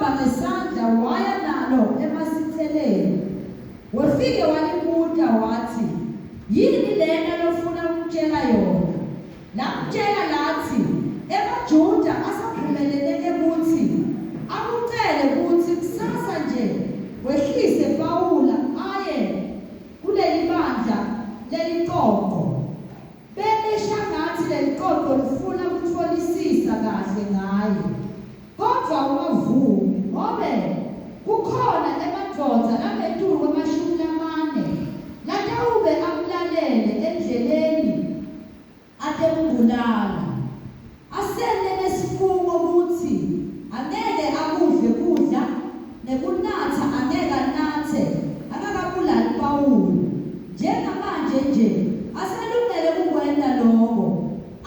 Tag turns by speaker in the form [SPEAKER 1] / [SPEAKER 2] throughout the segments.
[SPEAKER 1] Walibamba ngesandla waya nalo emasitseleni. Wefike walibuta watsi, Yini lena lofuna kungitjela yona? Lamtjela latsi, EmaJuda asavumelene ngekutsi akucele kutsi kusasa nje wehlise Pawula aye kulelibandla leliqoqo. Bente shangatsi leliqoqo lifuna kutfolisisa kahle ngaye. Kodvwa ungavumi, ngobe kukhona emadvodza langetulu kwemashumi lamane latawube amlalele endleleni atembulala. Asente nesifungo kutsi angeke akudle kudla, nekunatsa angeke anatse angakabulali Pawula. Njengamanje nje asalungele kukwenta loko,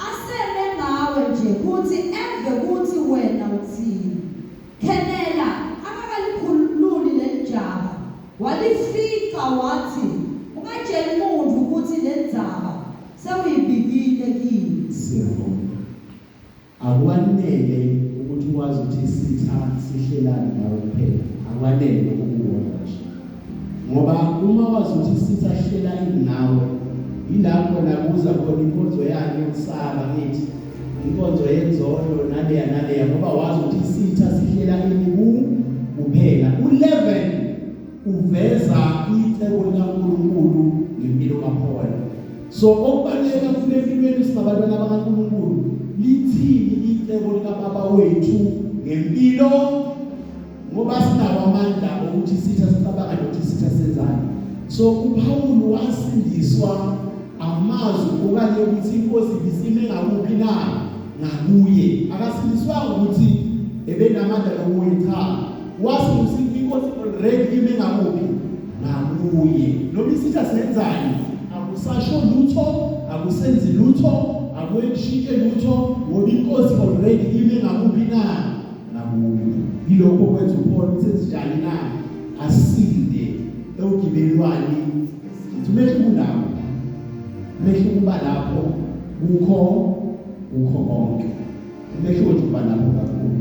[SPEAKER 1] aseme ngawe nje kutsi eve kutsi wena utsini. Khenela akakalikhululi lelijaha, walifica watsi, Ungatjeli muntfu kutsi lendzaba sewuyibikile kimi.
[SPEAKER 2] Siyabonga. Akwanele ukuthi wazi ukuthi isitha sihlelani ngawe kuphela. Akwanele lokho kuwona nje. Ngoba uma wazi ukuthi isitha sihlela ini ngawe, yilapho la kuza khona inkonzo yakhe yokusaba ngithi inkonzo yenzondo naleya naleya ngoba wazi ukuthi isitha sihlela ini ku kuphela. U11 uveza icebo likaNkulunkulu ngempilo kaPaul. So okubaluleke kakhulu empilweni singabantwana bakaNkulunkulu lithini icebo likababa wethu ngempilo ngoba sinawo amandla okuthi sitha sicabanga nokuthi sitha senzani. So uPaul wasindiswa amazwi okanye ukuthi inkosi ibisime ngakuphi na ngakuye. Akasindiswanga ukuthi ebenamandla nokunye cha. Wasindiswa inkosi already ime ngakuphi ngakuye. Noma isitha senzani akusasho lutho, akusenzi lutho, akwenshintshe lutho ngoba inkosi already ime ngakuphi na ngakuye. Yilokho kwenza uPaul ukuthi enzenjani na asinde ewugibelwani. Ngithi umehluko lapho, umehluko uba lapho kukho kukho konke. Umehluko nje uba lapho kakhulu.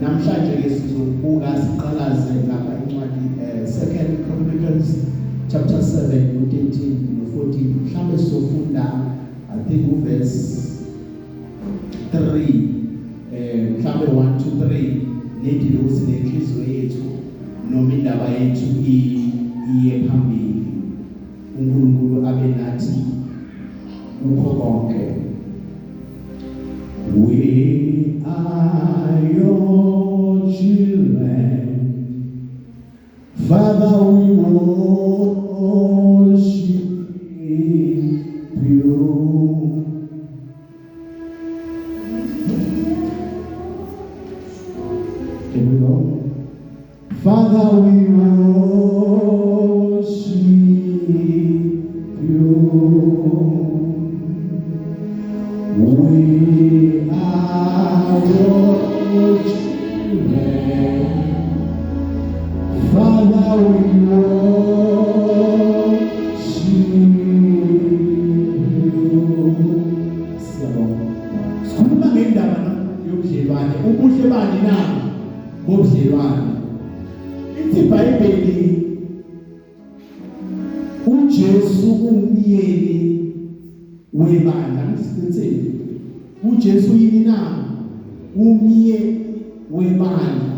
[SPEAKER 2] Namhlanje ke sizobuka siqalaze lapha incwadi Second Chronicles chapter 7 u13 no14. Mhlambe sizofunda I think uverse 3 mhlambe 1 2 3 nedi lokuthi nenhliziyo yethu noma indaba yethu iye phambili. uNkulunkulu abe nathi kukho konke. We are your children, Father, we worship you. Can we go? Father, we worship you. We are your children. Father, we worship you. Siyabonga. Sikhuluma ngendaba yobudlelwane. Ubuhle bani na? Bobudlelwane. Ithi iBhayibheli uJesu umyeni webandla. Ngisithini? uJesu yini na? Umyeni webandla.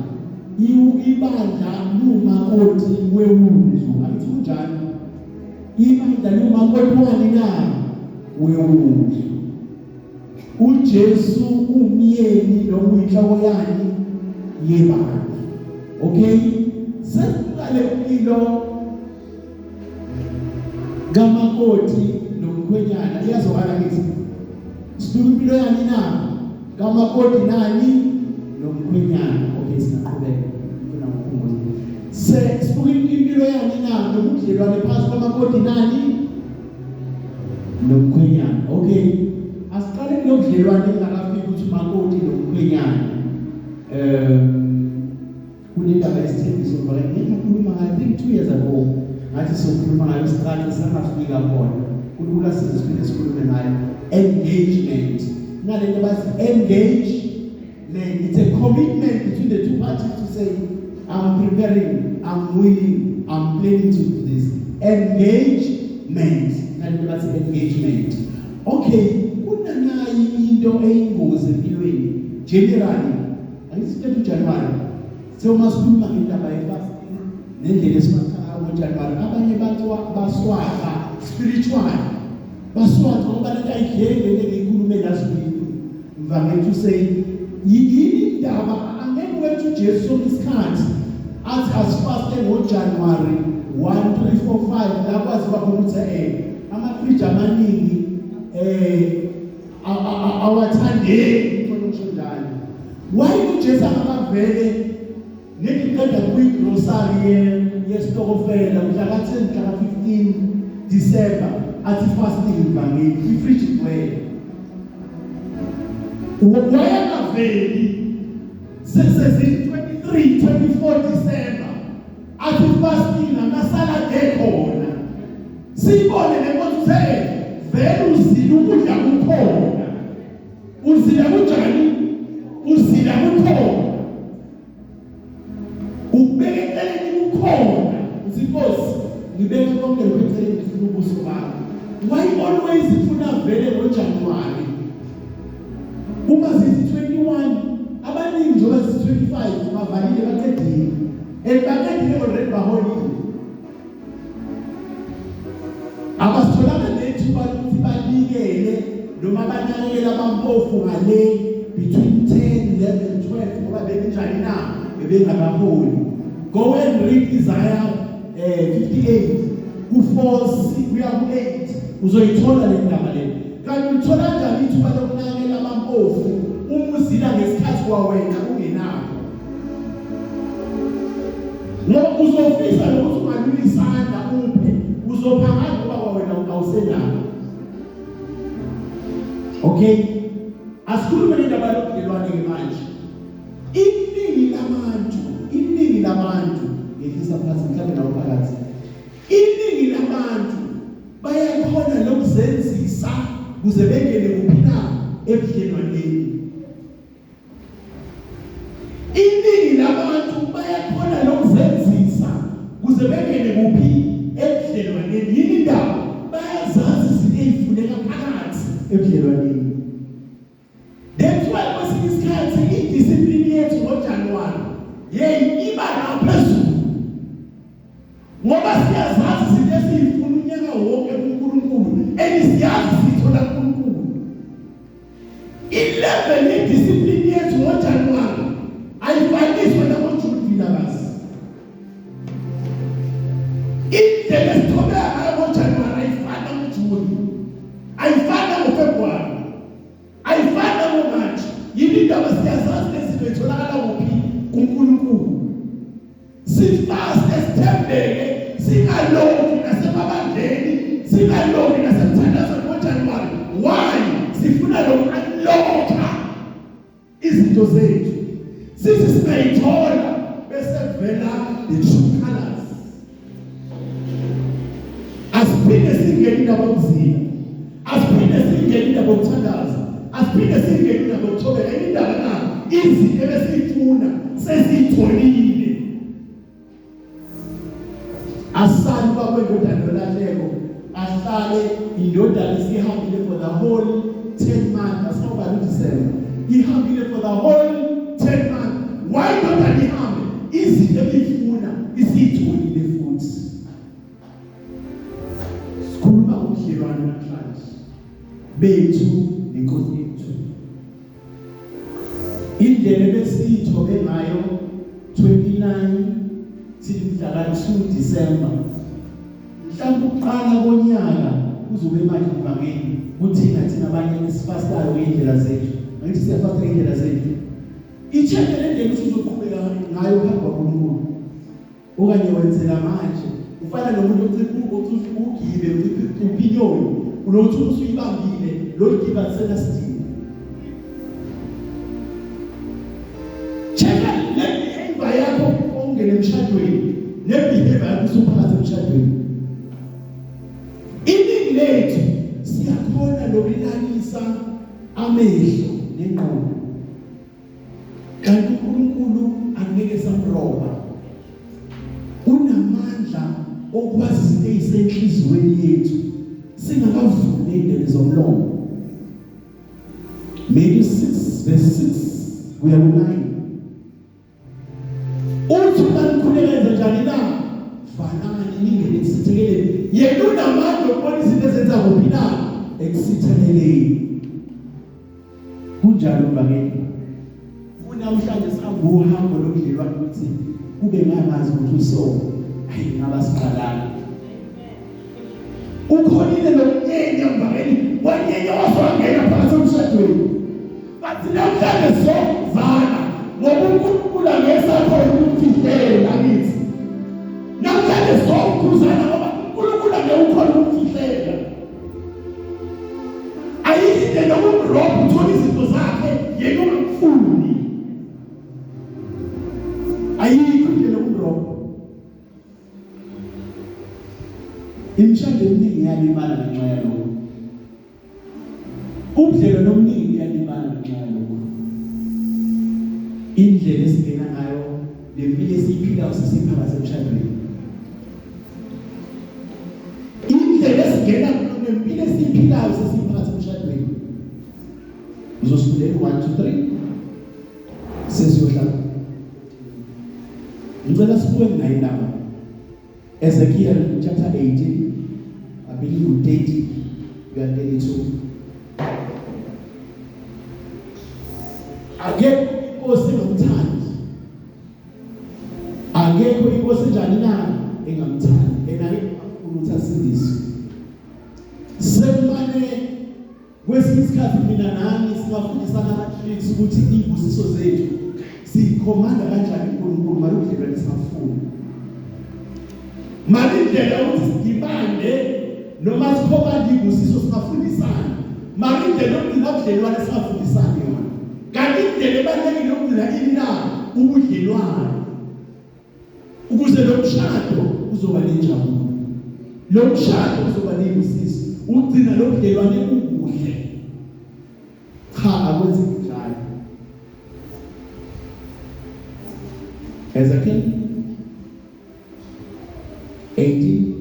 [SPEAKER 2] Ibandla lumakoti wewundlu. Angithi kunjalo? Ibandla lumakoti wani na? Wewundlu. uJesu umyeni noma uyinhloko yani yebandla. Okay, sesiqale impilo kamakoti nomkhwenyana iyazwakala ngithi sibuka impilo yani na kamakoti nani nomkhwenyana. Okay, singaqhubeka ngifuna ukukhumbuza se sibuka impilo yani na nobudlelwane phakathi kwamakoti nani nomkhwenyana. Okay, asiqale kulobudlelwane engakafiki ukuthi umakoti nomkhwenyana. Kunendaba yesithembiso ngoba ngikhuluma ngayo I think 2 years ago ngathi sokhuluma ngayo isicace sangafika khona. uNkulunkulu asize siphinde sikhulume ngayo engagement. Nalento bathi engagement, it's a commitment between the two parties to say say, I'm preparing, I'm willing, I'm planning to do this. Engagement, nalento bathi engagement. Okay, kunanayi into eyingozi empilweni generally. Angisithethe uJanuary. Sewuma sikhuluma ngendaba ye-fasting nendlela esifasta ngayo ngoJanuary, abanye bathi baswatha spiritual. Baswatha ngoba lento ayidleki le ngiyikhulume last week. Mvange to say yini indaba angeke wethu uJesu sonke isikhathi athi asifaste ngoJanuary 1 3 4 5 la kwaziwa khona ukuthi amafriji amaningi awathandeki ngicela ukusho njalo. Why uJesu angabavele ngiqeda kuyigrocery yesitokofela mhla ka-10 mhla ka-15 December athi fasting ivangeli ifriji igcwele. Wayengaveli sesezi 23 24 December athi fasting amasalad ekhona. Sibone lenkonzo vele uzila ukudla kukhona. Uzila kunjani? Uzila kukhona. Ukubeka eceleni kukhona. Uthi Nkosi ngibeke konke lokhu eceleni ngifuna ubuso bakho. Why always ifuna vele ngoJanuary? Uma zithi 21 abaningi njengoba zithi 25 bavalile baqedile. And baqedile already baholile. Abasitholanga nethuba lokuthi banikele noma banakekele abampofu ngale between 10, 11, 12 ngoba bekunjani na bebengakaholi. Go and read Isaiah 58 ku-4 kuya ku-8 uzoyithola le ndaba le. Kanti uthola kanjani ithuba lokunakekela abampofu uma uzila ngesikhathi kwawena ungenakho? Ngoba uzofisa lokuthi ungalula isandla uphe, uzopha ngani ngoba kwawena awusenakho. Okay, asikhulume ngendaba yobudlelwane ke manje. Iningi labantu ngehlisa phansi mhlawumbe nawo phakathi. Iningi labantu bayakhona lokuzenzisa kuze bengene kuphi na ebudlelwaneni. Iningi labantu bayakhona lokuzenzisa kuze bengene kuphi ebudlelwaneni. Yini indaba? Bayazazi izinto ezifuneka phakathi ebudlelwaneni. That's why kwesinye isikhathi idiscipline yethu ngoJanuary yeyi iba ngaphezulu, ngoba siyazazi izinto esiyifuna unyaka wonke kuNkulunkulu and siyazi sithola kuNkulunkulu. I-level yediscipline yethu ngoJanuary ayifaniswe nangoJune Vilakazi. Indlela esithobeka ngayo ngoJanuary ayifani nangoJune, ayifani nangoFebruary, ayifani nangoMarch. Yini indaba? Siyazazi lezi zinto itholakala kuphi kuNkulunkulu. Sifaste sithembeke, singalovi nasemabandleni, singalovi nasemthandazweni ngoJanuary. Why? Sifuna loku-unlocka izinto zethu. Sithi singayithola bese kuvela the true colors. Asiphinde singene indaba yokuzila, asiphinde singene indaba yokuthandaza, asiphinde singene indaba yokuthobeka. Indaba na izinto ebesiyifuna sesiyitholile. Asali kwakwendodana yolahleko, ahlale indodana isihambile for the whole 10 months. Asawubala uDecember, ihambile for the whole 10 months. Why indodana ihambe? Izinto ebiyifuna isiyitholile. Futhi sikhuluma ngobudlelwane namhlanje bethu nenkosi yethu. Indlela ebesiyithobe ngayo 29 till mhla ka-2 December, mhlawumbe ukuqala konyaka kuzobe manje ivangeli kuthina thina abanye esifastayo ngendlela zethu. Angithi siyafasta ngendlela zethu. Icheke le ndlela usuzoqhubeka ngayo phambi kwaNkulunkulu okanye wenzela manje ufana nomuntu ocipha ugibe ucipha inyoni ulothi usuyibambile lolu gibe alisenasidingo. Check-a le behavior yakho ongena emshadweni ne behavior yakho usuphakathi emshadweni. Iningi lethu siyakhona lokulalisa amehlo nengqondo, kanti uNkulunkulu angeke samroba. Ukwazi izinto ezisenhliziyweni yethu singakavuli indebe zomlomo. Matthew 6 verse 6 kuya ku-9 uthi uma nikhuleka yenza njani na? Valani ningene ekusitheleleni. Yena unamandla okubona izinto ezenza kuphi na? Ekusitheleleni. Kunjalo mvangeli. Kunamhlanje sihamba uhambo lobudlelwane ukuthi kube ngangazi ukuthi uso hayi ngaba siqalana. Ukhonile lokunyenya mvangeli, wanyenya wasangena phakathi emshadweni. Bathi namhlanje sozana ngoba uNkulunkulu angesakhona ukufihlela kithi. Namhlanje sokhuzana ngoba uNkulunkulu angeke ukhona ukufihlela. Ayikho indlela yokumrobha uthola izinto zakhe yena ungamfuni. Ayikho indlela yokumrobha. Imishado eminingi iyalimala ngenxa yalokho. Ubudlelwano obuningi buyalimala ngenxa yalokho. Indlela esingena ngayo nempilo esiyiphilayo sesiphakathi emshadweni. Indlela esingena nempilo esiyiphilayo sesiphakathi emshadweni. Uzosifundela 1 2 3 sesiyohlala. Ngicela sibuke nayo indaba. Ezekiel chapter 18 I believe 30 kuya 32. Akekho inkosi engamthandi. Akekho inkosi enjani na engamthandi. Ena ke afuna ukuthi asindiswe. Sekumane kwesinye isikhathi mina nani singafundisana ama-tricks ukuthi iy'busiso zethu siyikhomanda kanjani uNkulunkulu mali ubudlelwane singafuni. Mali indlela yokuthi sidimande noma sikhomande iy'busiso singafundisana. Mali indlela yokugcina ubudlelwane singafundisani yona. Kanti indlela ebalulekile yokugcina ini na? Ubudlelwane. Ukuze lo mshado uzoba nenjabulo. Lo mshado uzoba nezibusiso. Ugcina lo budlelwane ubuhle. Cha akwenzeki njalo. Ezekiel 18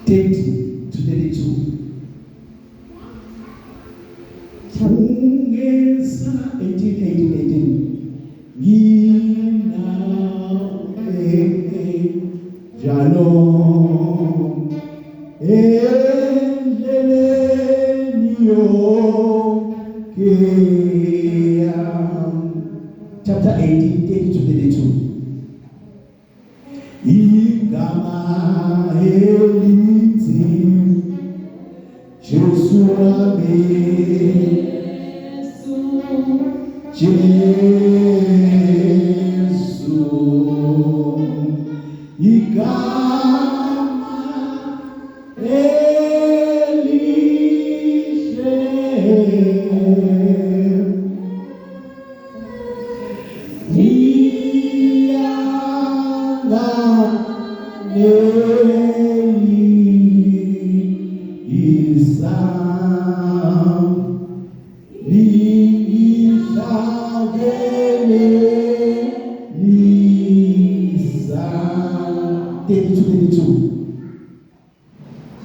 [SPEAKER 2] 30 to 32. Ungesa 18 18 18 nginawe njalo endleleni yonke chapter 18 30 to 32 Igama elithi Jesu wami Jesu igama elihle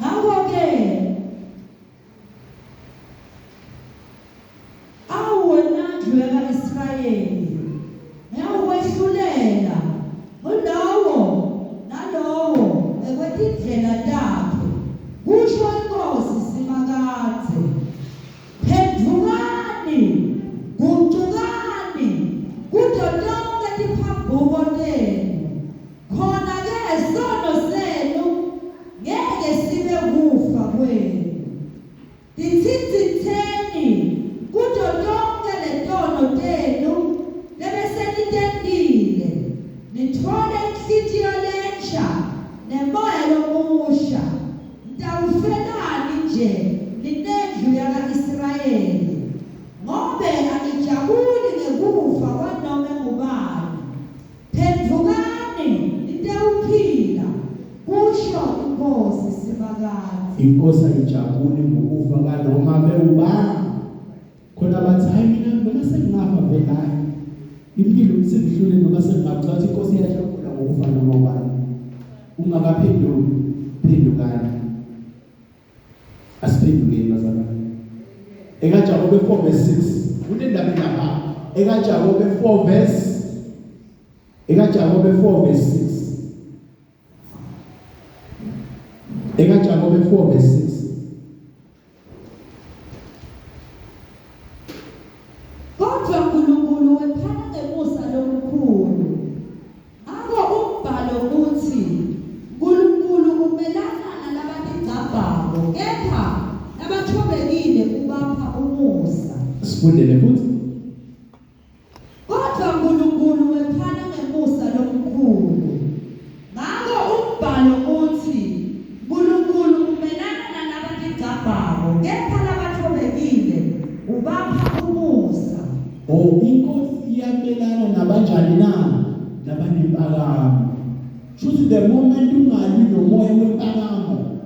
[SPEAKER 1] Ngakho-ke Awu wena ndlu yaka-Israyeli, ngiyawukwehlulela ngulowo nalowo ngekwetindlela takhe, kusho iNkhosi Simakadze. Phendvukani, gucukani kuto tonkhe tiphambuko tenu, khona-ke sono senu ngeke sibe kufa kwenu. Titsitsitseni kuto tonkhe letono tenu lebesenitentile, nitfole inhlitiyo lensha nemoya lomusha. Nitawufelani nje ninendlu yaka-Israyeli? Ngobe angijabuli ngekufa kwanome ngubani. Phendvukani nitewuphila, kusho iNkhosi Simakadze.
[SPEAKER 2] Inkosi ayijabuli ngokufa kanoma bewubani. Khona bathi hayi mina noma sengingafa vele hayi. Impilo sengihlule noma sengingafa, ukuthi inkosi iyajabula ngokufa noma ubani. Ungakaphenduki, phendukani. Asiphendukeni bazalwane. EkaJakobe 4 verse 6 kunendaba lapha. EkaJakobe 4 verse, EkaJakobe 4 verse 6, EkaJakobe 4 verse 6.
[SPEAKER 1] Kodwa uNkulunkulu wephana ngemusa lomkhulu. Ngakho umbhalo uthi, uNkulunkulu umelana nalabatigcabhako, kepha labathobekile ubapha umusa.
[SPEAKER 2] Sifundele futhi.
[SPEAKER 1] Kodwa uNkulunkulu wephana ngemusa lomkhulu. Ngakho umbhalo uthi, uNkulunkulu umelana nalabatigcabhako, kepha labathobekile ubapha umusa.
[SPEAKER 2] Oh, inkosi iyamelana nabanjani na? Nabanempakamo. Shuthi the moment ungalwi nomoya wempakamo,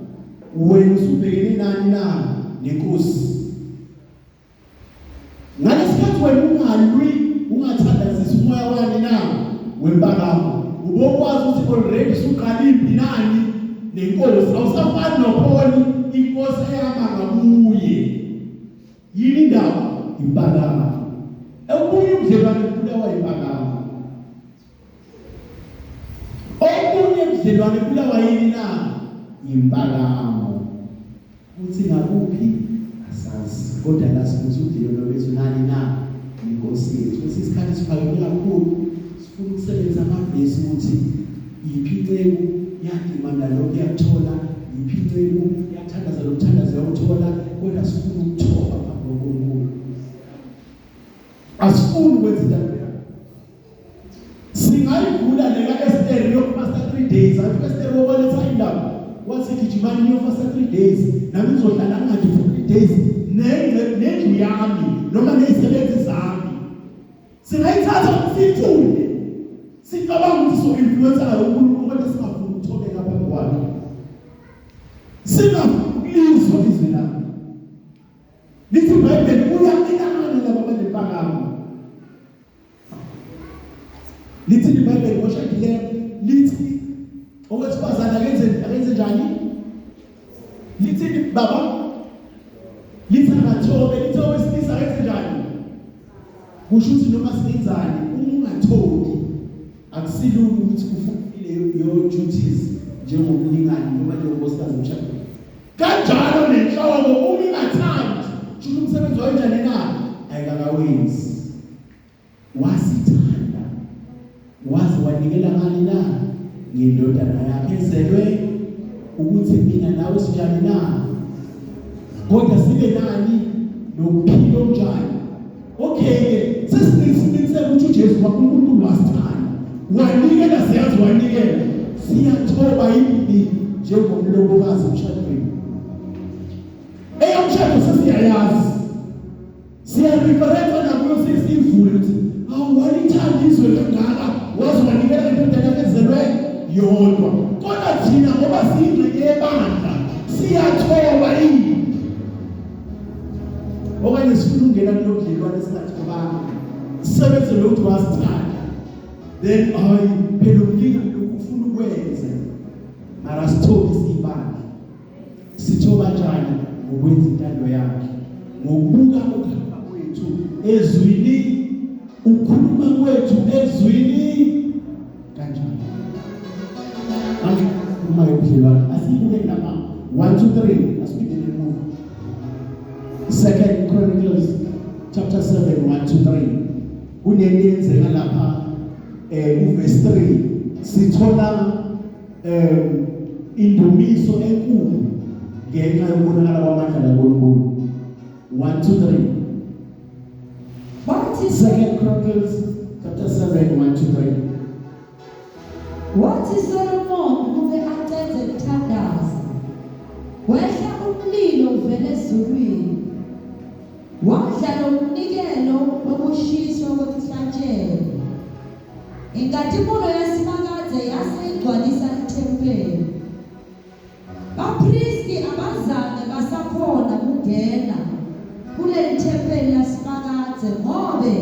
[SPEAKER 2] wena usubhekene nani na? Nenkosi. Ngalesikhathi wena ungalwi, ungathandazisi umoya wani na? Wempakamo. Ubokwazi ukuthi already usuqala impi nani? Nenkosi. Awusafani noPaul, inkosi ehamba ngakuye. Yini indaba? Impakamo. Okunye ubudlelwane kubulawa impakamo. Okunye ubudlelwane kubulawa yini na? Impakamo. Kuthi ngakuphi asazi, kodwa la sibuza ubudlelwane bethu nani na? Nenkosi yethu. Kwesinye isikhathi siphakeme kakhulu, sifuna ukusebenzisa amavesi ukuthi yiphi inceku yadimanda lokhu yakuthola, yiphi inceku yathandaza lomthandazo yawuthola, kodwa sifuna ukuthoba phambi koNkulunkulu. Asifuni ukwenza intando yakhe. Singayivula leka Esther yokufasta 3 days. Athi Esther wobaletha indaba, wathi gijimani niyofasta 3 days, nami ngizohlala ngingadli for 3 days nendlu yami noma nezisebenzi zami. Singayithatha sifunde, sicabanga ukuthi so-influencer ngayo uNkulunkulu, kodwa singafuni ukuthobeka phambi kwakhe, singafuni ukulizwa izwi lakhe. Lithi iBhayibheli uyamelana laba abanempakamo. Lithi iBhayibheli ngoshadileyo, lithi owesifazane akenze njani? Lithi baba, lithi akathobe, lithi owesilisa akenze njani? Kusho ukuthi noma singenzani, uma ungathobi akusilula ukuthi ufulfile your duties njengomlingani noma njengonkosikazi emshadweni. Kanjalo nenhloko uma ingathandi, shuthi umsebenzi wayo njani na? Ayikakawenzi. Wasithanda waze wanikela ngani na? Ngendodana yakhe ezelwe, ukuthi mina nawe sinjani na? Kodwa sibe nani? Nokuphila okunjani? Okay, sesiqiniseka ukuthi uJesu uNkulunkulu wasithanda, wanikela, siyazi wanikela, siyathoba yini njengomlobokazi emshadweni? Eyomshado sesiyayazi, siyareferensa nakuyo, sesiyivule ukuthi awu walithanda izwe kangaka waze wanikela ngendodana yakhe ezelwe yodwa. Kodwa thina ngoba siyingxenye yebandla siyathoba yini, okanye sifuna ukungena kulo budlelwane singathobanga, sisebenze lokuthi wasithanda, then hayi phela umlingani lokhu ufuna ukwenze, mara sithobe siyibandla. Sithoba njani? Ngokwenza intando yakhe, ngokubuka ukuhamba kwethu ezwini, ukukhuluma kwethu ezwini kanjani. Uma yobudlelwane asibuke lapha 1 2 3, asiphindele emuva. Second Chronicles chapter 7 1 to 3, kunento eyenzeka lapha kuverse 3, sithola indumiso enkulu ngenxa yokubonakala kwamandla kaNkulunkulu. 1 2 3.
[SPEAKER 1] Wathi
[SPEAKER 2] Second Chronicles chapter 7 1 to 3.
[SPEAKER 1] Wathi Solomon kube aqede ukuthandaza, wehla umlilo uvela ezulwini, wadla lo mnikelo wokushiswa kwemihlatshelo. Inkazimulo yaSimakadze yase igcwalisa ithempeli. Bapristi abazange basakhona kungena kuleli thempeli laSimakadze, ngobe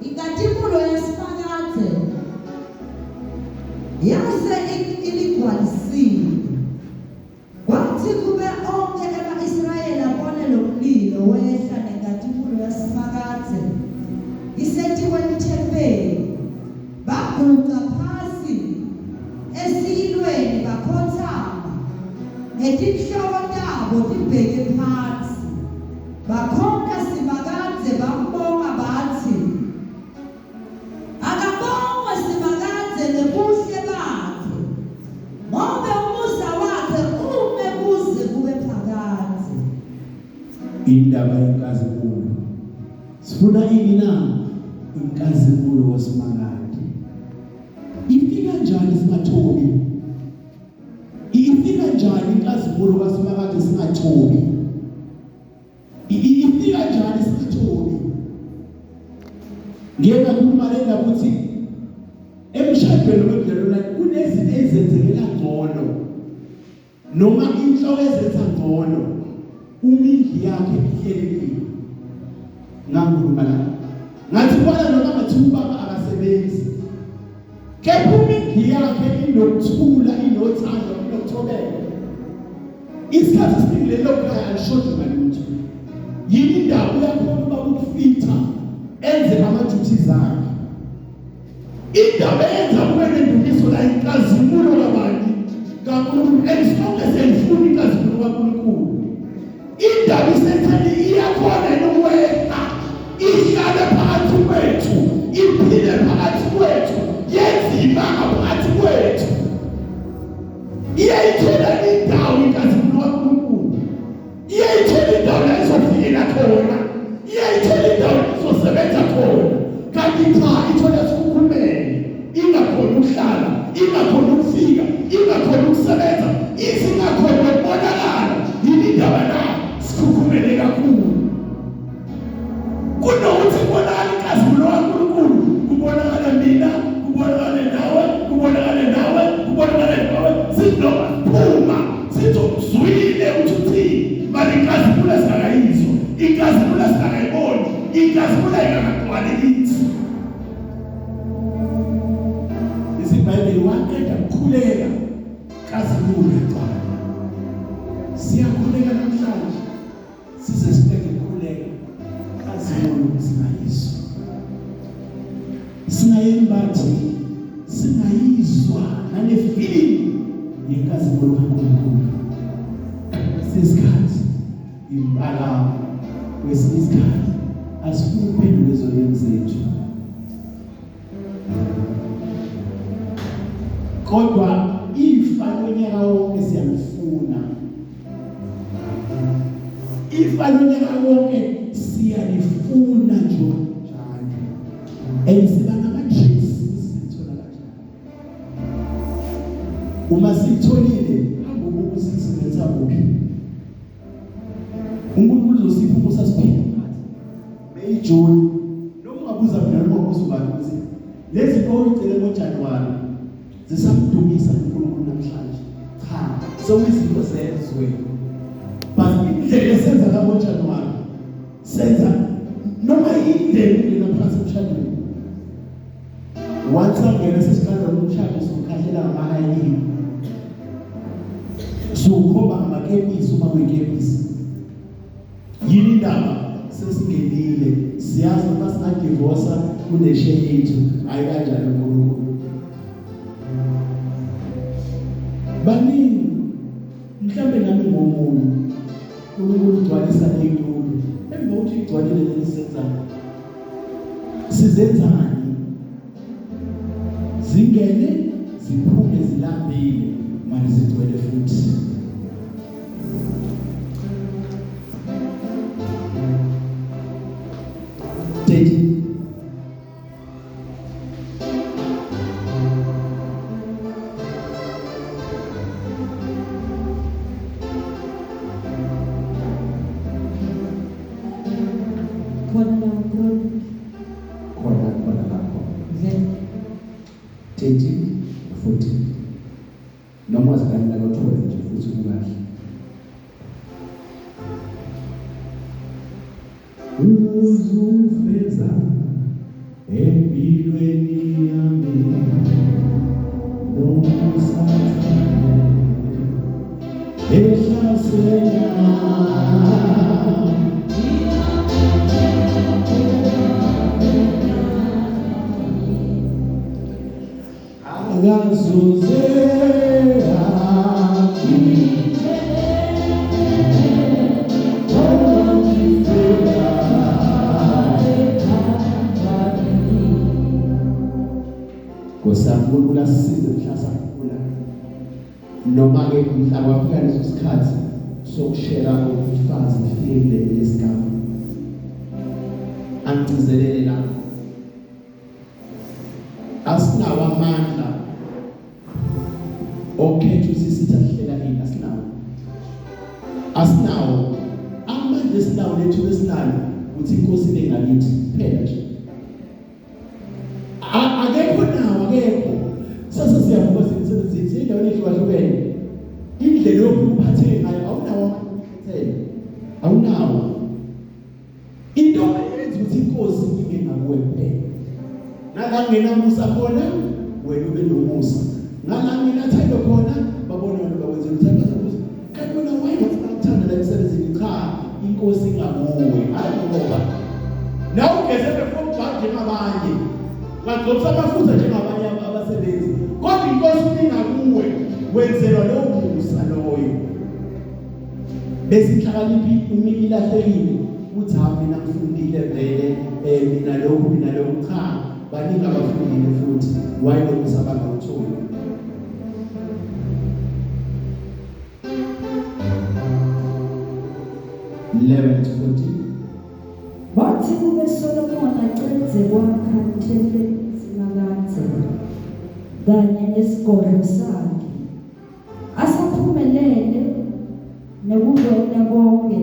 [SPEAKER 1] inkazimulo yaSimakadze yase iligcwalisile.
[SPEAKER 2] Indaba yenkazimulo. Sifuna ini na? Inkazimulo wosimakade. Ifika kanjani singathobi? Ifika kanjani inkazimulo kaSimakade singathobi? Ifika kanjani singathobi? Ngeke ngakhuluma le ndaba ukuthi emshadweni webudlelwane kunezinto ezenzekela ngcono noma inhloko ezenza ngcono uma indlu yakhe ihlelekile. Ngakhuluma la ngathi kwala noma ngathi ubaba akasebenzi, kepha uma indlu yakhe inokuthula, inothando, inokuthobeka, isikhathi esiningi lelo khaya alishodi ngalutho. Yini indaba? Uyakhona uba ukufitha enze ama-duties akhe. Indaba eyenza kube nendumiso la inkazimulo kabani? KaNkulunkulu. And sonke siyayifuna inkazimulo kaNkulunkulu. Indaba isetheni iyakhona yini ukwehla ihlale phakathi kwethu, iphile phakathi kwethu, yenze ibanga phakathi kwethu. Iyayithola indawo inkazimulo kaNkulunkulu, iyayithola indawo la izofikela khona, iyayithola indawo la izosebenza khona. Kanti cha, ithola sikhukhumele, ingakhona ukuhlala, ingakhona ukufika, ingakhona ukusebenza, izingakhona ukubonakala. Yini indaba na? Sikhukhumele kakhulu. Kunokuthi kubonakala inkazimulo kaNkulunkulu, kubonakala mina, kubonakale nawe, kubonakale nawe, kubonakale nawe. Sithi noma siphuma sithi uzwile ukuthi uthini, mara inkazimulo singakayizwa, inkazimulo singakayiboni, inkazimulo ayikakagcwali kithi. IsiBhayibheli waqeda ukukhuleka, inkazimulo yagcwala. Siyakhuleka namhlanje size siqede ukukhuleka, inkazimulo singayizwa, singayembathi, singayizwa nale feeling yenkazimulo kaNkulunkulu. Sesikhathi impakamo, kwesinye isikhathi asifuni ukuphenduka ezonweni zethu, kodwa ifa lonyaka wonke siyalifuna. Ifa lonyaka wonke siyalifuna nje njalo, and siba nama-tricks sizithola kanjani. Uma siyitholile, hamba ubuke usisebenzisa kuphi. uNkulunkulu uzosipha umusa siphile phakathi May, June. Noma ungabuza mina noma ubuza ubani ukuthi lezi zinto oyicele ngoJanuwari zisamdumisa uNkulunkulu namhlanje, cha, sekuyizinto zezwe. But indlela esenza ngaboJanuwari, senza noma indlela ungena phakathi emshadweni. Once angena, sesiqala umshado, sokhahlela ngama-high, sukhomba ngamakepisi uma kuyikepisi. Yini indaba? Sesingenile, siyazi uma singadivosa kuneshe yethu. Hayi, kanjani uNkulunkulu? Baningi, mhlambe nami ngomunye. uNkulunkulu ugcwalisa ley'tulo, emva kokuthi igcwalile leli, senzani? Sizenzani? Zingene ziphume zilambile, manje zigcwele futhi. 30.
[SPEAKER 1] Khona la uChronic.
[SPEAKER 2] Khona, khona lapho.
[SPEAKER 1] Verse
[SPEAKER 2] 13, 14, noma wazikanela kothole nje futhi kukahle. Uzufeza empilweni yami nosathane ehlasela. Akazuze. Nkosi yami, uNkulunkulu asisize mhla sakhula, noma ke mhla kwafika leso sikhathi. Sokushela umfazi kufike kuleli lesigaba. Angigcizelele la, asinawo amandla okhetha ukuthi sitha sihlela ini. Asinawo amandla. Esinawo lethu esinalo ukuthi inkosi ibe ngakithi kuphela nje. Akekho nawo, akekho. Sase siyavuka semsebenzini, siyindaweni ehlukahlukene, indlela yokuthi uphatheke ngayo, awunawo amandla, awunawo. Into eyenza ukuthi inkosi ibe ngakuwe kuphela, nala kungenamusa khona, wena ube nomusa, nala kungenathando khona, babone wena bakwenzela uthando. Bazobuza, "Kanti wena wayengafuna ukuthanda la emsebenzini?" Cha, inkosi ingakuwe, hayi ngoba nawe ugeze before njengabanye, wagcobisa amafutha njengabanye abasebenzi, kodwa inkosi ingakuwe, wenzelwa lowo musa loyo. Bese inhlakaniphi uma ilahlekile uthi, "Ha, mina ngifundile vele, mina lokhu, mina lokhu." Cha, baningi abafundile futhi wayelomusa bangawutholi. 11 to 14.
[SPEAKER 1] Wathi kube Solomon acedze kwakha ithempeli Simakadze kanye nesigodlo sakhe, asaphumelele nekukwenta konke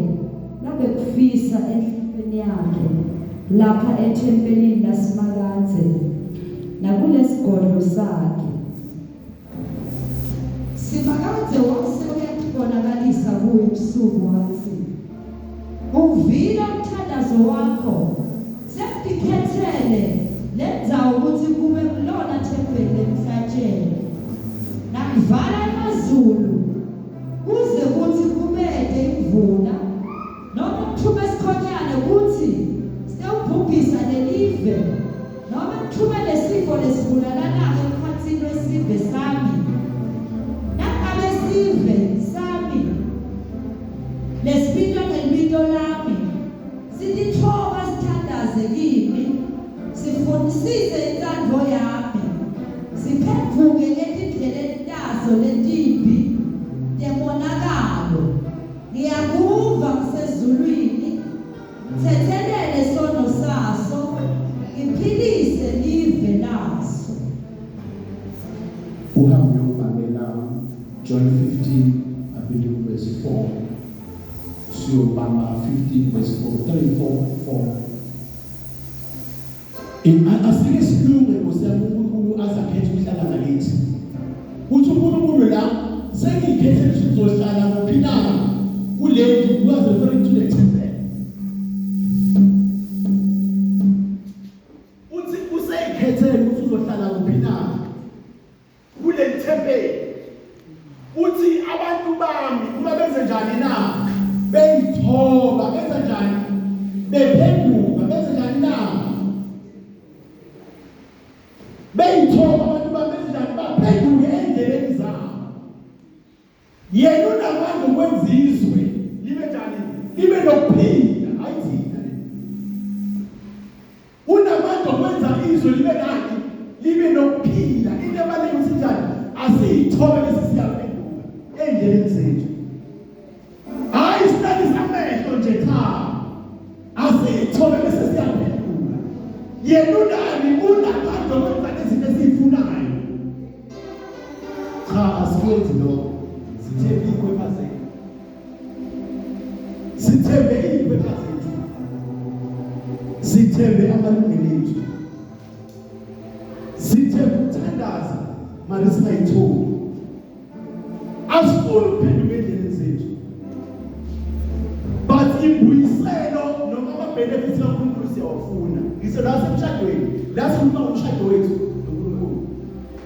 [SPEAKER 1] labekufisa enhlitiyweni yakhe lapha ethempelini laSimakadze nakulesigodlo sakhe, Simakadze wase uyatibonakalisa kuye ebusuku watsi, "Uvile umthandazo wakho, sengitikhetsele lendzawo kutsi kube kulona thempeli lemhlatshelo. Nangivala emazulu kuze kutsi kubete imvula, noma ngithume sikhonyane kutsi sitewubhubhisa lelive, noma ngithume lesifo lesibulalanako emkhatsini wesive sami, nangabe sive sami lesibitwa ngelibito lami sititfoba sithandaze kimi, sifunisise intsandvo yami, siphendvuke etindleleni taso letimbi temonakalo, ngiyakuva ngisezulwini, ngithethelele sono saso, ngiphilise live laso."
[SPEAKER 2] Uhambe uyobambela John 15, I believe verse 4. Siyobamba 15 verse 4, 3 4 4. Asike silunge, Nkosi yami, uNkulunkulu azakhetha ukuhlala ngakithi. Uthi uNkulunkulu la, "Sengiyikhethele ukuthi ngizohlala kuphi na kule ndlu." Was referring to the temple. Uthi useyikhethele ukuthi uzohlala kuphi na kule thempeli. Uthi abantu bami uma benze njani na? Beyithoba, benze njani? Bephenduka, benze njani na? Beyithoba abantu bami, benze njani? Baphenduke endleleni zabo. Yena unamandla okwenza izwe libe njani? Libe nokuphila. Hayi thina le. Unamandla okwenza izwe libe nani? Libe nokuphila. Into ebalulekile ukuthi njani? Asiyithobe bese siyaphenduka endleleni zethu. Hayi silalisa amehlo nje, cha, asiyithobe bese siyaphenduka. Yena unani? Unamandla okwenza izinto esiyifunayo. Cha, asikwenzi lokho. Sithembe iy'khwepha zethu, sithembe iy'khwepha zethu, sithembe amalungelo ethu, sithembe ukuthandaza mali singayitholi. Asifuni ukuphenduka endleleni zethu, but imbuyiselo noma ama-benefits kaNkulunkulu siyawafuna. Ngisho la semshadweni, la sikhuluma ngomshado wethu noNkulunkulu,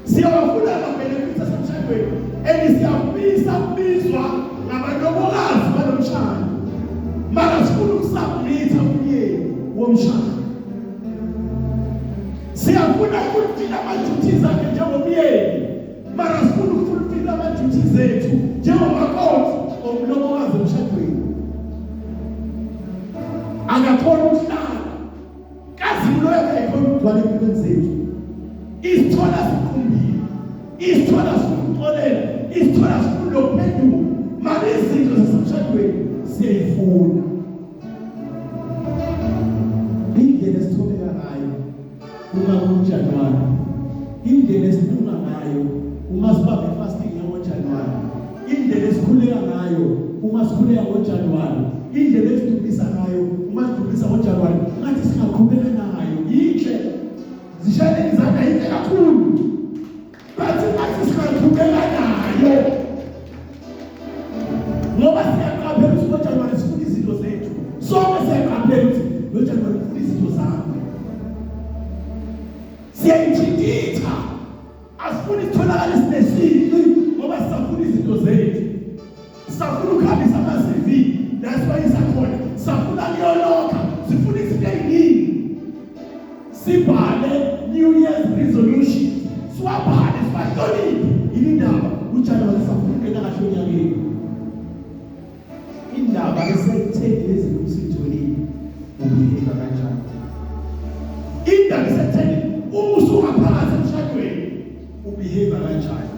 [SPEAKER 2] siyawafuna ama-benefits asemshadweni and siyafisa ukubizwa ngabalobokazi balomshado, mara sifuna ukusubmitha kumyeni womshado. Siyafuna ukufulfila ama-duties akhe njengomyeni, mara sifuna ukufulfila ama-duties ethu njengomakoti omlobokazi emshadweni. Akakhona ukuhlala kazimulo yakhe, ayikhona ukugcwala empilweni zethu. Isithola siqumbile, isithola sifuna ukuxolela, isithola sifuna ukuphenduka. Mara izinto zasemshadweni siyayifuna. Indlela esithobeka ngayo uma kuJanuwari, indlela esilunga ngayo uma sibambe fasting yangoJanuwari, indlela esikhuleka ngayo uma sikhuleka ngoJanuwari, indlela esidumisa ngayo uma sidumisa ngoJanuwari, ngathi singaqhubeka nayo. Yinhle, zishayeleni izandla, yinhle kakhulu, bathi ngathi singaqhubeka nayo ngoba siyaqaphela ukuthi ngoJanuwari sifuna izinto zethu sonke. Siyaqaphela ukuthi ngoJanuwari ufuna izinto zami, siyayithintitha, asifuni sitholakale sinesici ngoba sisafuna izinto zethu, sisafuna ukuhambisa ama-CV la siwayisa khona, sisafuna kuyolokha, sifuna izinto ey'ningi. Sibhale New Year's resolution, siwabhale, siwahloniphe. Yini indaba? UJanuwari sisafuna ukungena kahle onyakeni. Indaba esekutheni lezi usitholile, ubehave kanjani? Indaba esekutheni uma usungaphakathi emshadweni, ubehave kanjani?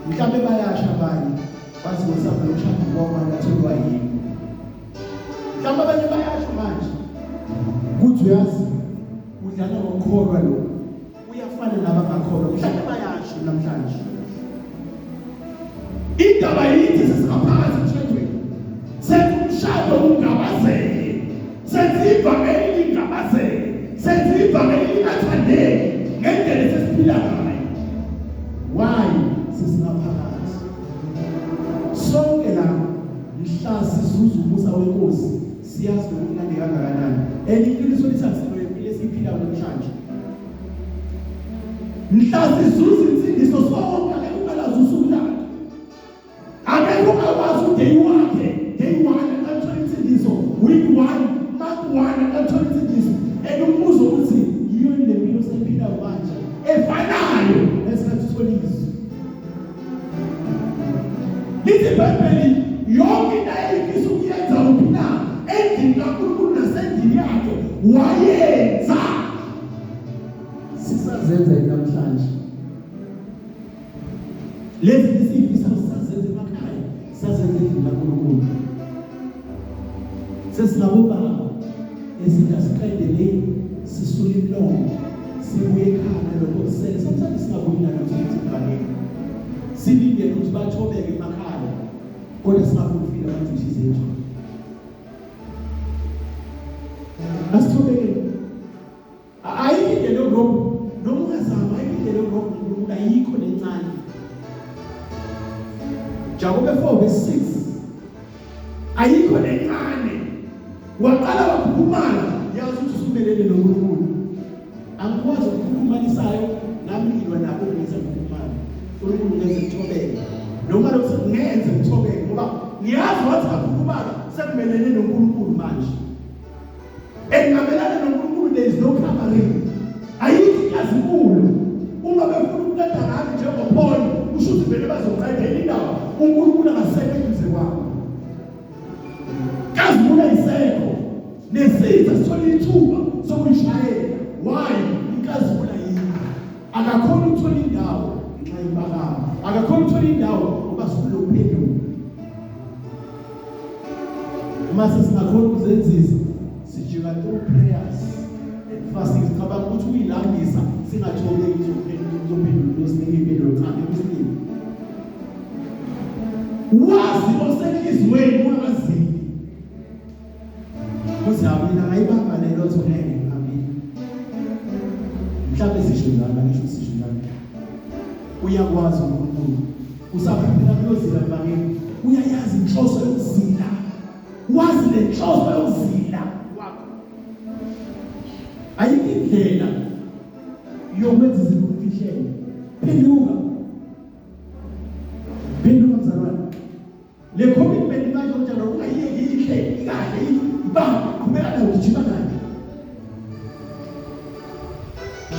[SPEAKER 2] Mhlawumbe bayasha abanye, bathi ngosapho lomshado kwamanje atholwa yini. Mhlawumbe abanye bayasho manje kuthi uyazi udlala ngokukholwa, lo uyafana nabangakholwa. Mhlawumbe bayasho namhlanje. Indaba yithi sesingaphakathi emshadweni, senza umshado ungabazeke, senza ivangeli lingabazeke, senza ivangeli lingathandeki ngendlela esesiphila ngayo. Why? Sesingaphakathi sonke la. Mhla sizuza umusa wenkosi, siyazi nokumnandi kangakanani, and iqiniso lithi akusilo impilo esiyiphilayo namhlanje. Mhla sizuza insindiso sonke, akekho ungalazi usuku lakhe, akekho ungakwazi uday wakhe, day one akathola insindiso, week one, month one akathola insindiso. And umbuzo ukuthi yiyo le mpilo osayiphilayo manje efanayo nesikhathi uthola izwi? Lithi iBhayibheli yonke into ayefisa ukuyenza uphi na endlini kaNkulunkulu nasendlini yakhe wayenza. Sisazenza namhlanje lezi esiyifisa? Sisazenza emakhaya? Sisazenza endlini kaNkulunkulu? Sesingabobaba esithi asiqede le, sisule imlomo, sibuye ekhaya nalokho kusele. Sometimes singabuyi nalutho ukuthi ibhakeni, silindele ukuthi bathobeke emakhaya, kodwa singafulfill ama-duties ethu. Asithobeke. Ayikho indlela yokurobha, noma ungazama, ayikho indlela yokurobha uNkulunkulu, ayikho nencane. Jakobe 4 verse 6, ayikho nencane. Waqala wakhukhumala, yazi ukuthi usumelene noNkulunkulu. Angikwazi ukukhukhumalisayo nami, ngilwa nako kungenza ngikhukhumale. uNkulunkulu ngenze ngithobeke, noma lokho sekungenze ngithobeke, ngoba ngiyazi wathi ngakhukhumala sekumelene noNkulunkulu manje. Engamelana noNkulunkulu, there is no covering, ayikho inkazimulo. Uma befuna ukuqeda ngami njengoPaul, kusho ukuthi vele bazoqeda indaba. uNkulunkulu akasekho eduze kwami, nkazimulo ayisekho, nesitha sithola ithuba sokuyishayela. Why? Inkazimulo ayikho, akakhona ukuthola indawo ngenxa yempakamo, akakhona ukuthola indawo ngoba sifuna ukuphenduka. Uma sesingakhona ukuzenzisa, sijika through prayers and fasting. Sicabanga ukuthi ukuyilambisa singathobeki kuzophendula, usinike impilo. Cha, ngeke. Wazi osenhliziyweni, ungakazili kuthi mina ngayibamba le lotho, ngeke ngihambile. Mhlawumbe sisho njalo, ngisho sisho njalo. Uyakwazi uNkulunkulu, usaphiphila kuyozila mbangeni, uyayazi inhloso yokuzila, wazi le nhloso yokuzila kwakho. Ayikho indlela yokwenza izinto ukufihlele. Phenduka, phenduka mzalwane. Le commitment manje njalo ungayiyeki, inhle, ikahle, ibamba, qhubeka nayo, gijima nayo.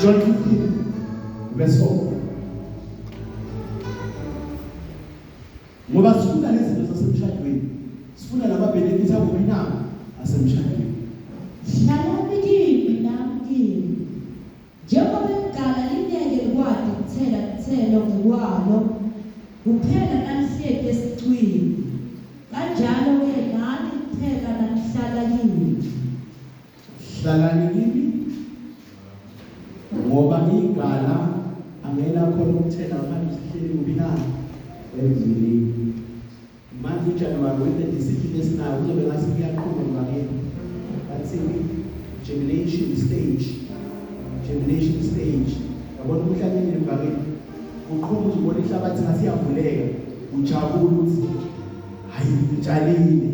[SPEAKER 2] John 15 verse 4. Ngoba sifuna lezi zinto zasemshadweni, sifuna lama benefits akuphi na? Asemshadweni.
[SPEAKER 1] Hlalani kimi, nami kini. Njengoba igala lingeke likwati kuthela tithelo ngekwalo, kuphela nalihleti esicwini. Kanjalo-ke nani kuphela nanihlala kimi.
[SPEAKER 2] Hlalani kimi, ngoba igala angela khona ukuthela ngaphandle sihleli kuphi na? Emzini. Manje uJanuary with the discipline esinayo kuzobe ngathi kuyaqhuma ngakini. Bathini? Germination stage, germination stage. Yabona umhlanyeli ngakini, uqhuma uzubona ihlabathi ngathi iyavuleka, ujabula ukuthi hayi, ngitshalile,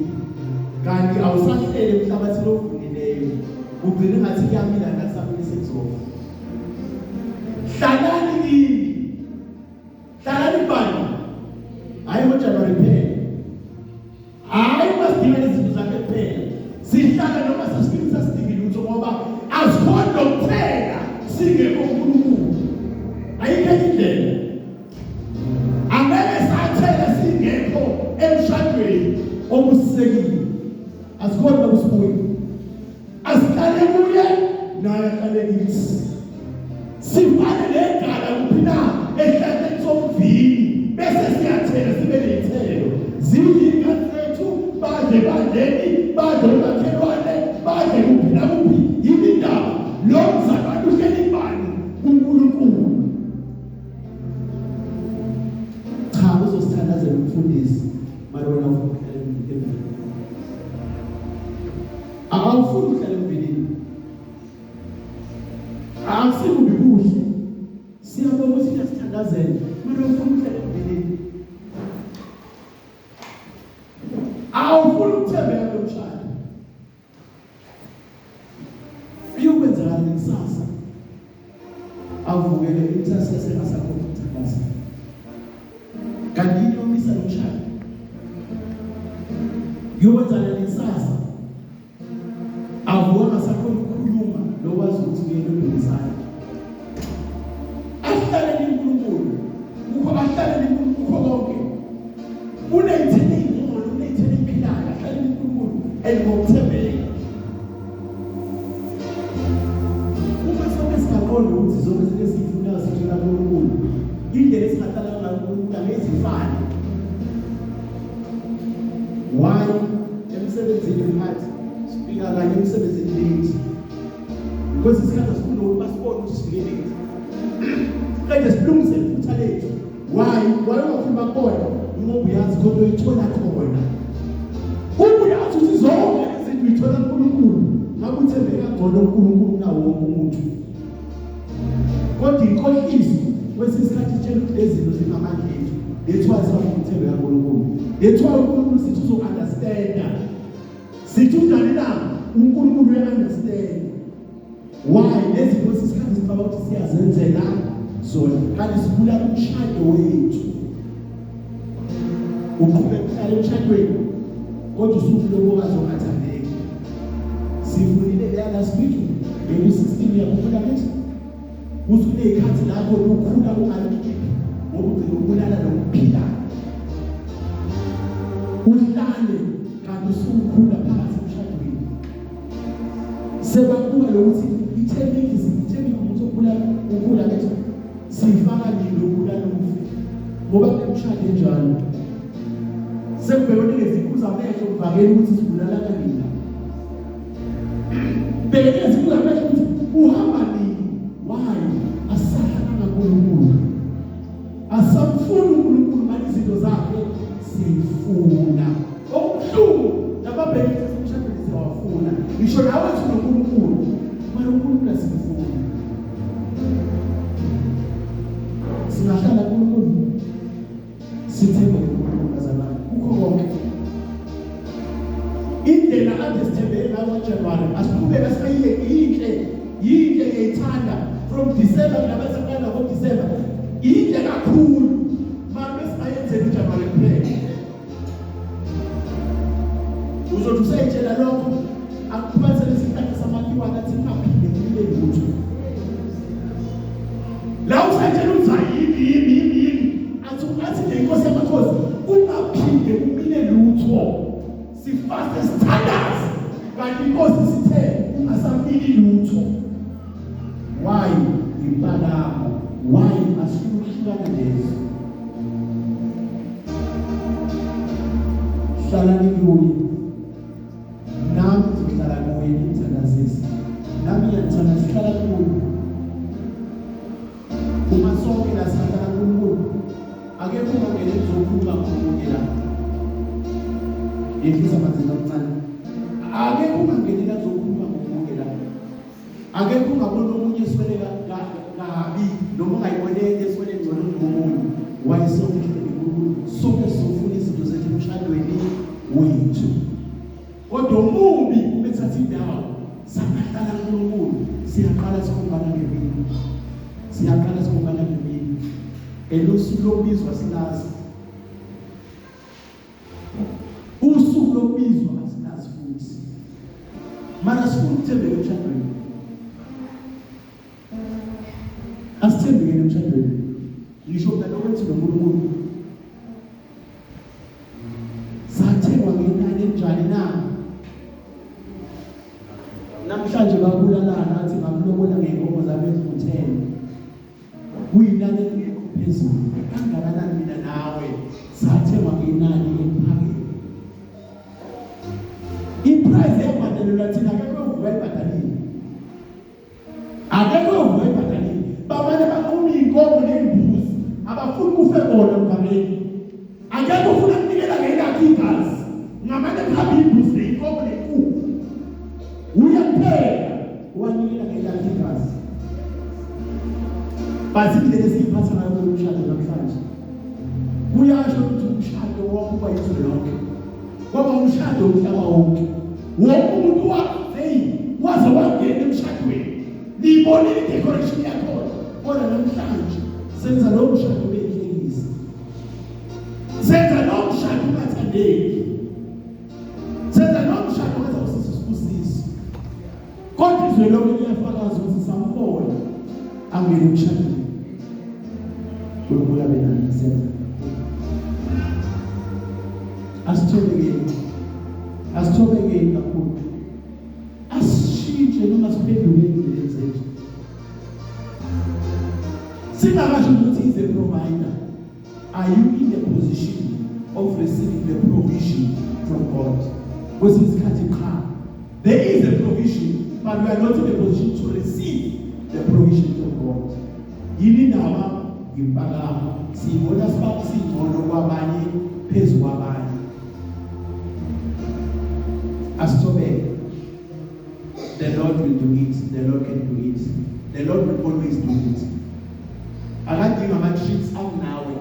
[SPEAKER 2] kanti awusahlele emhlabathini ovulileyo, ugcine ngathi kuyamila nakusamile, sekuzofa. Hlalani kimi. Hlalani kubani? Hayi ngoJanuary kuphela, hayi uma sidinga lezi zakhe kuphela. Sihlala noma sesifika sasidinga lutho, ngoba asikhoni nokuthela singekho uNkulunkulu. Ayikho enye indlela. Angeke sathela singekho emshadweni obusisekile. Asikhoni nokusibuya. Asihlale kuye, naye ahlale kithi. Sifane negala kuphi na? Ehlahleni somvini, bese siyathela, sibe ney'thelo, zidle iy'ngane zethu, badle ebandleni, badle omakhelwane, badle kuphi nakuphi. Yini indaba? Lo mzalwane uhleli kubani? KuNkulunkulu. Cha, uzosithandazela umfundisi, mara wena ufuna ukuhlala emvinini. Awufuni ukuhlala emvinini. Akusikubi kuhle, siyabonga ukuthi siyasithandazela, mara ufuna ukuhlala emvinini. Awufuni ukuthembeka lomshado. Kuyokwenzakala kusasa avukele intercessor engasakhona ukuthandaza, kanti yini yomisa lomshado? Kuyokwenzakala kusasa avuka ngasakhona ukukhuluma, lokwazi ukuthi uyena odumisayo. Ahlale uNkulunkulu kukho, ahlale uNkulunkulu kukho konke. Uneyithini ingcono, uneyithini iphilayo. Ahlale uNkulunkulu and ngokuthembeka. Uma sonke singaqonda ukuthi zonke izinto esizifunayo sithola kuNkulunkulu, indlela esingahlala ngayo kuNkulunkulu angeke zifane. Why emsebenzini mphathi sifika kanye emsebenzini late? Because isikhathi asifuni ukuba sibone ukuthi sifike late, qede silungise iphutha lethu. Why ungafuni bakubone? Ngoba uyazi khona uyithola khona. Uma uyazi ukuthi zonke izinto uyithola kuNkulunkulu, ngabe uthembeka ngcono uNkulunkulu kunawo wonke umuntu. Kodwa inkohliso kwesinye isikhathi itshela ukuthi lezi zinto zingamandla ethu. That's why sifuna ukuthembeka kuNkulunkulu. That's why uNkulunkulu sithi uzo-understanda. Sithi unjani na? UNkulunkulu uya-understand why lezi kwesinye isikhathi sicabanga ukuthi siyazenzela zona, kanti sibulala umshado wethu. Uqhubeka uhlala emshadweni, kodwa usumlobokazi ongathandeki. Sifundile leya last week ngeku-16, uyakhumbula ngithi kuthi kuney'khathi lapho lukhula ungalukhiphi, ngoba ugcina ukubulala nokuphilayo. Uhlale kanti usukhula phakathi emshadweni, sebakubuka lokuthi ithemiki, ithemiki umuntu okubulala ukhula ngithi sifaka nini lokubulala ufe, ngoba kunemshado enjalo sekubhekene nezikhuza amehlo kuvakela ukuthi sibulalana nini la. Bhekene nezikhuza amehlo ukuthi uhamba nini. Why? Asahlangana kuNkulunkulu, asamfuni uNkulunkulu, manje izinto zakhe siyifuna. Okubuhlungu, nababhekile emshadweni siyawafuna, ngisho nawe thi noNkulunkulu, mara uNkulunkulu asimfuni. Singahlala kuNkulunkulu, sithembe uNkulunkulu, bazalwane, kukho konke. Indlela ade sithembele ngayo ngoJanuary asiqhubeke siyiyeke. Yinhle, yinhle, ngiyayithanda. From December kunabaseqala ngoDecember, yinhle kakhulu, mara besingayenzeli uJanuary kuphela. Uzothi usayitshela lokho, akuphathele isihlahla samakhiwane, athi kungaphinde kumile lutho la. Usayitshela ukuthi ayimi, yimi, yimi, yimi, athi nje inkosi yamakhosi kungaphinde kumile lutho. Sifaste, sithandaze, kanti inkosi sithe kungasamili lutho. Why impakamo? Why asifuna ukuhlukana lezo? Hlalani kuye, nami ngizohlala kuye, ngimthandazise. Nami ngiyanithanda, sihlala kuye. Uma sonke la sihlala kuNkulunkulu, akekho ungangena kuzokhuluma ngomunye la. Yehlisa amazinga omncane. Akekho ungangena kuzokhuluma ngomunye la. Akekho ungabona omunye eswele kabi noma ungayibone eswele ngcono kunomunye. Why sonke sihlele kuNkulunkulu? Sonke sizofuna izinto zethu emshadweni wethu. Kodwa omubi uma ethatha indawo, sangahlala kuNkulunkulu, siyaqala sikhombana ngemini. Siyaqala sikhombana ngemini. Elusuku lokubizwa silazi. Usuku lokubizwa asilazi futhi. Mara sifuna ukuthembeka emshadweni. Asithembeke emshadweni. Ngisho nalokwethu noNkulunkulu. Sathengwa ngenani enjani na? Namhlanje babulalana athi ngamlobola ngey'nkomo zami eziwu-10. Kuyinani elingekho phezulu kangakanani mina nawe sathengwa ngenani eliphakeme. I-price yabhadalelwa thina, akekho ovuka ibhadalile. Akekho ovuka ibhadalile. Bamane banquma iy'nkomo ney'mbuzi, abafuni kufe bona mvameni. Akekho ofuna kunikela ngelakhe igazi. Ngamane kuhambe imbuzi neyinkomo nenkukhu. Uya kuphela owanikela ngelakhe igazi. Bathi indlela esiyiphatha ngayo kulo mshado namhlanje. Kuyasho ukuthi umshado wawuba izwe lonke. Kwaba umshado umhlaba wonke. Wonke umuntu waze waze wangena emshadweni. Niyibonile i-decoration yakhona. Kodwa namhlanje senza lo mshado ube inhlekisa. Senza lo mshado ungathandeki. Senza lo mshado wenza usisi sibusiso. Kodwa izwe lonke liyafakaza ukuthi sambona angene emshadweni. uNkulunkulu abe nani senza. Asithobekeni. Asithobekeni kakhulu. Asishintshe noma siphenduke endleleni zethu. Singakasho ukuthi is a provider. Are you in the position of receiving the provision from God? Kwesinye isikhathi cha. There is a provision, but we are not in the position to receive the provision from God. Yini indaba? Impakamo. Siyibona singcono kwabanye phezu kwabanye. Asithobeke. The Lord will do it. The Lord can do it. The Lord will always do it. Akadingi ama-tricks akunawe.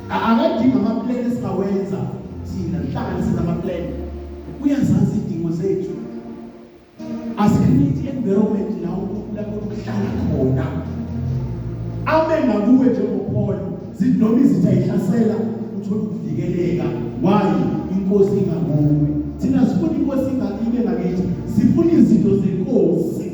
[SPEAKER 2] Akadingi ama-plan esingawenza thina hlanganise ama-plan. Uyazazi izidingo zethu. Asi-create environment la uNkulunkulu akhona ukuhlala khona. Abe ngakuwe njengoPaul, zithi noma izitha ihlasela uthola ukuvikeleka. Why? Inkosi ingakuwe. Thina sifuna inkosi ibe ngakithi, sifuna izinto zenkosi.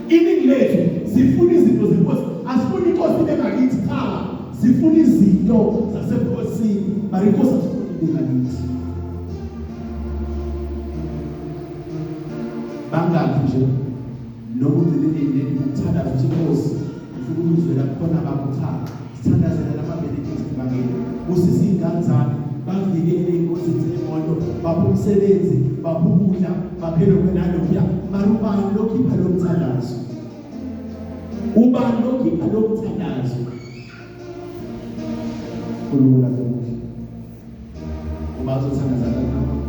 [SPEAKER 2] Iningi lethu sifuna izinto zenkosi, asifuni inkosi ibe ngakithi, cha, sifuna izinto zasenkosini, mara inkosi asifuni ibe ngakithi. Bangakhi nje noma ugcine nini ukuthandaza ukuthi inkosi ngifuna ukuzwela khona bakho, cha, sithandazela lama-benefits evangeli, busisa iy'ngane zami, bavikele ey'ngozini zey'moto, baphe umsebenzi, baphe ukudla, baphe lokhu nalokhuya. Mara ubani lokhipha lo mthandazo? Ubani lokhipha lo mthandazo? Unkulunkulu abe muhle. Uba uzothandaza kanjani?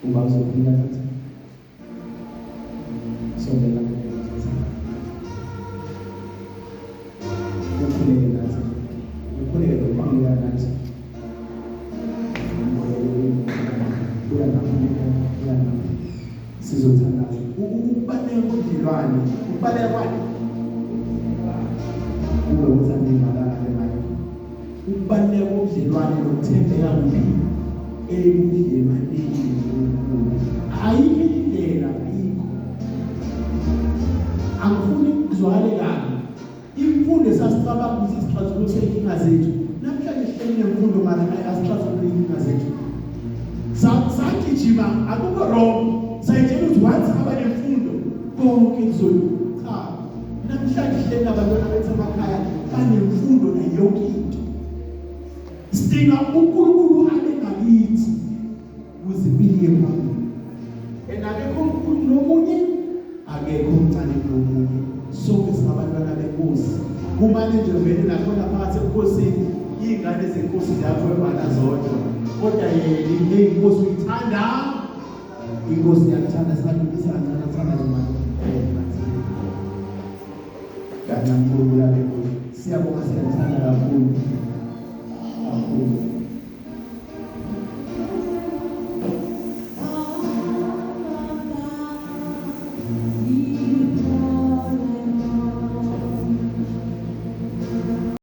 [SPEAKER 2] Uba uzophila nathi? Sondela ukhuleke nathi, ukhuleke nokukhuleka nathi. Buya ngapha, buya ngapha, sizothandaza. Ukubaleka kobudlelwane, ukubaleka kwani kube ukuthi angiyivalanga le mic. Ukubaleka kobudlelwane nokuthembeka kuphi? Ebudlelwaneni noNkulunkulu. Ayikho indlela, ayikho. Angifuni kuzwakale kabi. Imfundo esasicabanga ukuthi isixazulule iy'nkinga zethu, namhlanje sihleli nemfundo mara asixazulule iy'nkinga zethu. Sagijima, akukho wrong, sayitshela ukuthi once aba nemfundo konke kuzolunga. Cha, namhlanje sihleli nabantwana bethu. basemakhaya banemfundo nayo yonke into. Sidinga uNkulunkulu abe ngakithi ukuze impilo iye phambili. And akekho omkhulu kunomunye, akekho omncane kunomunye, sonke singabantwana benkosi. Kumane nje vele nakhona phakathi enkosini iy'ngane zenkosi ziyathwebana zodwa, kodwa yena inkosi uyithanda, inkosi iyakuthanda. Singadlulisa kancane athandaze manje kancane. uNkulunkulu abe kuhle. Siyabonga, siyakuthanda kakhulu kakhulu.